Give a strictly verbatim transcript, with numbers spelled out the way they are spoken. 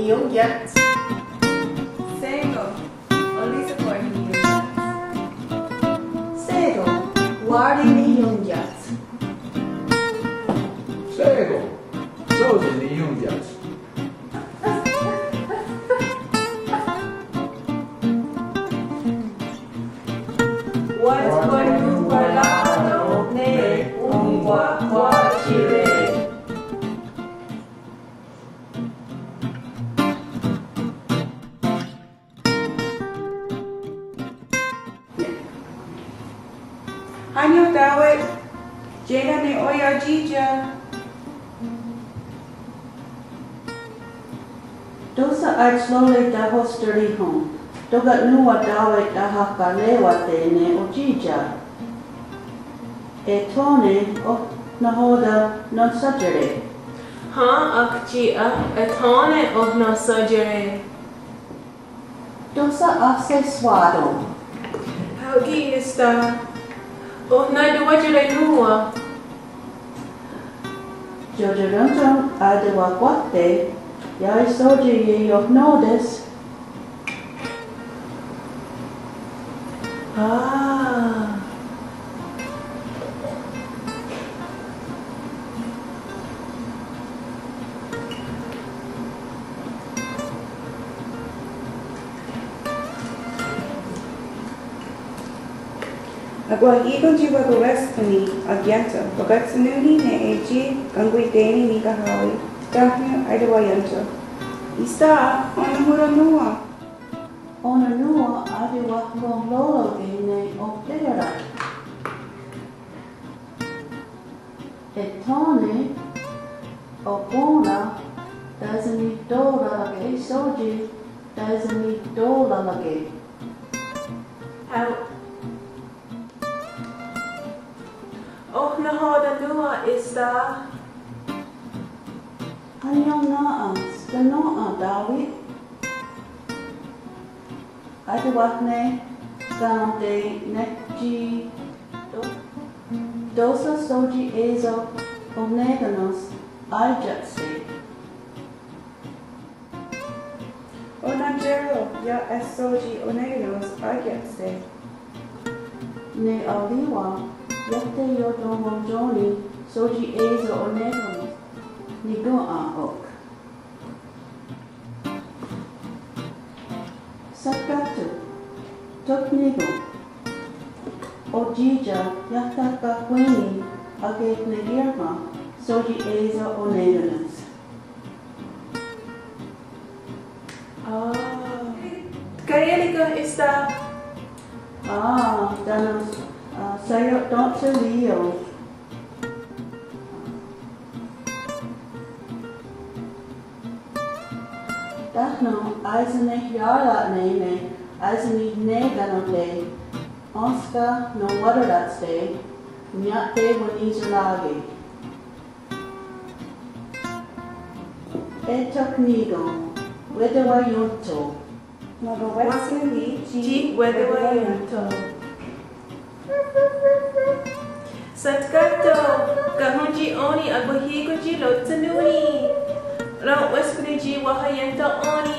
Niiónkiats. Shé:kon. Orí:sakwa's niiónkiats. Shé:kon. Wári niiónkiats. Shé:kon. Sóse niiónkiats. Wa'tkwanonhwerá:no' ne onkwahkwáhtire. Hánio Tá:wit, ié:na ne ó:ia' tsi ià:'a. Tóhsa aetló:re' tahosterí:hen, tóka' nòn:wa Tá:wit tahahkaré:wate' ne otsi'tsá'. Ethò:ne oh nahò:ten nonsá:iere'. Hen, ak tsi ià:'a, ethò:ne oh nonsá:iere'. Tóhsa ahsehswá:ton. Hao' ki' ísta. Oh na'tewá:iere' nòn:wa. Ioión:ton aetewakwákte, iah é:so tsi ieiohnó:tes. Ah. Akwáh í:ken tsi wakawéskeni, Akiénhto, wakatshennón:ni ne é:tsi kenkwité:ni nikahá:wi, tánon' aetewaién:ton'. Ísta, ó:nen nahò:ten nòn:wa. Ó:nen nòn:wa aetewahkwehró:roke' ne ohté:ra. Ethò:ne, okòn:'a, tahasení:tolalake', sótsi, tahasení:tolalake'. Hao'. Oh nahò:ten nòn:wa, ísta. Hánio nà:'a, skennèn:'a, Tá:wit. Aetewá:ne ká:nen' ne tsi tó-, tóhsa sótsi é:so oné:kanos aetsia'ste'. Onontié:ro, iah é:so tsi oné:kanos aetsia'ste'. Ne aorì:wa, iah teiotonhwentsó:ni sótsi é:so oné:kanos nikèn:'a ok. Satkáhton, tok ní:kon. Otsi'tsá, iah tahkakwé:ni ake'nikerèn:tha' sótsi é:so oné:kanos. Ah. Tkaié:ri ken ísta. Ah, tánon', ah, saio'tentsherí:io. Tánon' aesenehià:ra'ne' ne aesenihné:kanos ne énska nonwaterátste' nia'tewenniserá:ke'. Eh tok ní:kon, wetewaién:ton'. Makawéskeni tsi wetewaién:ton'. Satkáhton, kahentí' ó:ni akwáh í:ken tsi rotshennón:ni. Ron'wéskwani tsi wahaién:ton' ó:ni.